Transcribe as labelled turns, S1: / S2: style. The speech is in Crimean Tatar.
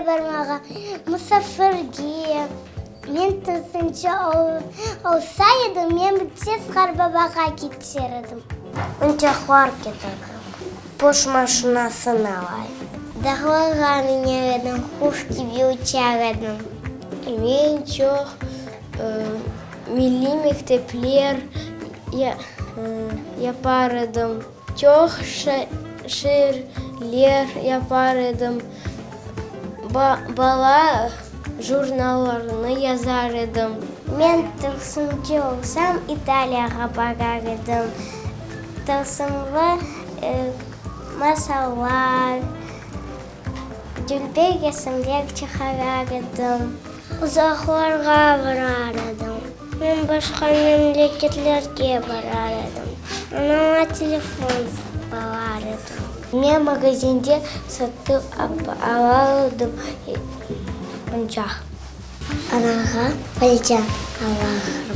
S1: barmağa, musafirge. Men tılsımcı olsa edim, men tez qartbabağa keter edim. Oyuncaqlar ketiririm, poşt maşinasını alayım. Dağlarğa miner edim, quş kibi uçar edim.
S2: Men çoq milliy mektepler yapar edim. Çoq şiirler yapar edim, bala jurnallarını yazar edim.
S1: Men tılsımcı olsam, İtaliyağa barar edim. Tılsımlı masallar, dülber resimler çıqarar edim. Uzaqlarğa barar edim. Men başqa memleketlerge barar edim. Anama telefon alar edim. Men magazinde satıp alar edim oyuncaq. Anağa polcan alar.